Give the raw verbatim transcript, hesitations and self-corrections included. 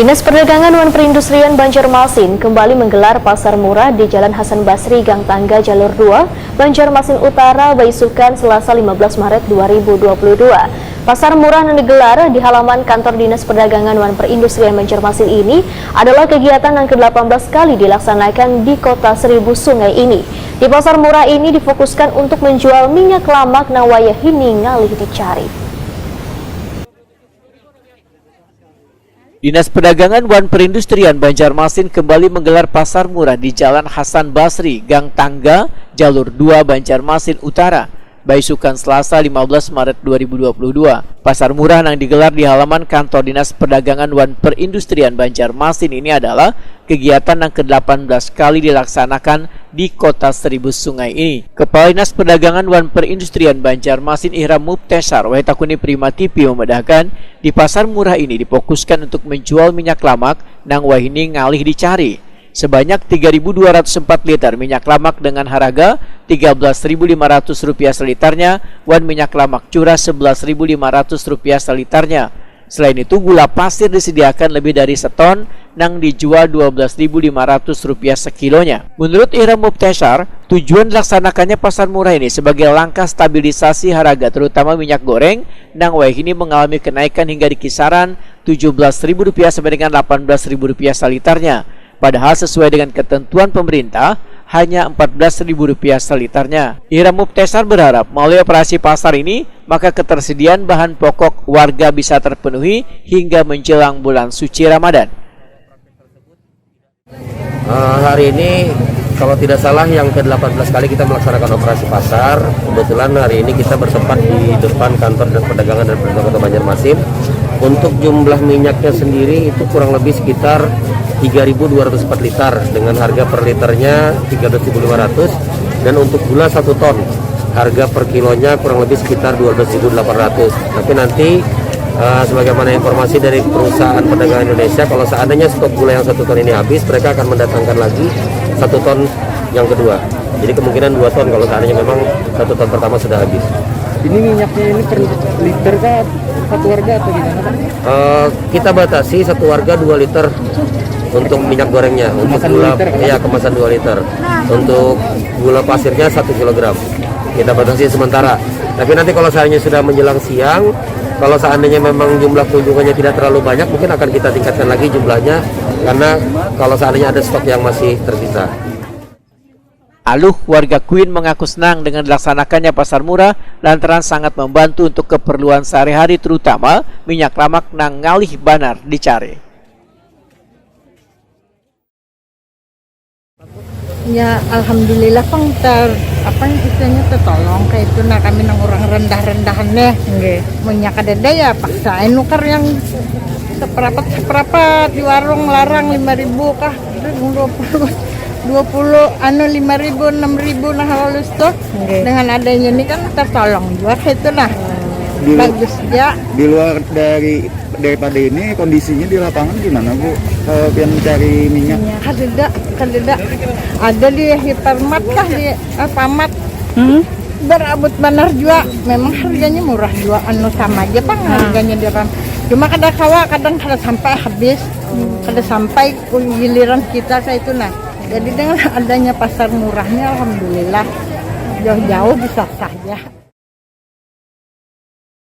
Dinas Perdagangan wan Perindustrian Banjarmasin kembali menggelar Pasar Murah di Jalan Hasan Basri, Gang Tangga, Jalur dua, Banjarmasin Utara, baisukan Selasa lima belas Maret dua ribu dua puluh dua. Pasar murah yang digelar di halaman kantor Dinas Perdagangan wan Perindustrian Banjarmasin ini adalah kegiatan yang kedelapan belas kali dilaksanakan di Kota Seribu Sungai ini. Di pasar murah ini difokuskan untuk menjual minyak lamak nang wayahini ngalih dicari. Dinas Perdagangan wan Perindustrian Banjarmasin kembali menggelar pasar murah di Jalan Hasan Basri, Gang Tangga, Jalur dua, Banjarmasin Utara, baisukan Selasa lima belas Maret dua ribu dua puluh dua. Pasar murah yang digelar di halaman kantor Dinas Perdagangan wan Perindustrian Banjarmasin ini adalah kegiatan yang kedelapan belas kali dilaksanakan di Kota Seribu Sungai ini. Kepala Dinas Perdagangan wan Perindustrian Banjarmasin, Ihram Mubtesar, wahai takuni Prima T V, memedahkan, di pasar murah ini difokuskan untuk menjual minyak lamak nang wahini ngalih dicari. Sebanyak tiga ribu dua ratus empat liter minyak lamak dengan harga tiga belas ribu lima ratus rupiah selitarnya, wan minyak lamak curah sebelas ribu lima ratus rupiah selitarnya. Selain itu, gula pasir disediakan lebih dari seton nang dijual dua belas ribu lima ratus rupiah sekilonya. Menurut Ihram Mubtesar, tujuan dilaksanakannya pasar murah ini sebagai langkah stabilisasi harga, terutama minyak goreng nang wayahini mengalami kenaikan hingga di kisaran tujuh belas ribu rupiah sampai dengan delapan belas ribu rupiah salitarnya. Padahal sesuai dengan ketentuan pemerintah, hanya empat belas ribu rupiah salitarnya. Ihram Mubtesar berharap melalui operasi pasar ini, maka ketersediaan bahan pokok warga bisa terpenuhi hingga menjelang bulan suci Ramadan. Eh, hari ini, kalau tidak salah, yang kedelapan belas kali kita melaksanakan operasi pasar. Kebetulan hari ini kita bertempat di depan kantor Dinas Perdagangan dan Perindustrian Kota Banjarmasin. Untuk jumlah minyaknya sendiri itu kurang lebih sekitar tiga ribu dua ratus empat liter dengan harga per liternya tiga belas ribu lima ratus, dan untuk gula satu ton, harga per kilonya kurang lebih sekitar dua belas ribu delapan ratus. Tapi nanti, eh, sebagaimana informasi dari Perusahaan Perdagangan Indonesia, kalau seandainya stok gula yang satu ton ini habis, mereka akan mendatangkan lagi satu ton yang kedua. Jadi kemungkinan dua ton kalau seandainya memang satu ton pertama sudah habis. Ini minyaknya ini per liter kah, satu warga atau gimana, Pak? Eh, kita batasi satu warga dua liter untuk minyak gorengnya, untuk Kemasan dua gula, liter, kan? Ya, kemasan dua liter. Untuk gula pasirnya satu kilogram. Kita batasi sementara. Tapi nanti kalau seandainya sudah menjelang siang, kalau seandainya memang jumlah kunjungannya tidak terlalu banyak, mungkin akan kita tingkatkan lagi jumlahnya, karena kalau seandainya ada stok yang masih tersisa. Aluh, warga Kuin, mengaku senang dengan dilaksanakannya pasar murah lantaran sangat membantu untuk keperluan sehari-hari, terutama minyak lamak nang ngalih banar dicari. Ya, alhamdulillah pang ter apa istilahnya, tertolong kayak itu. Nah, kami nang orang rendah-rendahan nih. Nggih. Munnya kadada ya paksa nukar yang seperapat-seperapat di warung, larang lima ribu kah, dua puluh, dua puluh, anu, lima ribu, enam ribu, nah, halus tuh. Nggih. Dengan adanya ini kan tertolong juga kayak itu, nah. Di lu- Bagus ya. Di luar dari daripada ini, kondisinya di lapangan gimana, Bu? Kalau pian mencari minyak? Ya, kadada, kadada. Ada di Hypermart lah, di Alfamart. Hmm? Berabut banar juga. Memang harganya murah juga, anu, sama aja pang harganya di orang. Cuma kada kawa, kadang kada sampai habis. Kada sampai giliran kita kayak itu, nah. Jadi dengan adanya pasar murahnya, alhamdulillah, jauh-jauh bisa saja.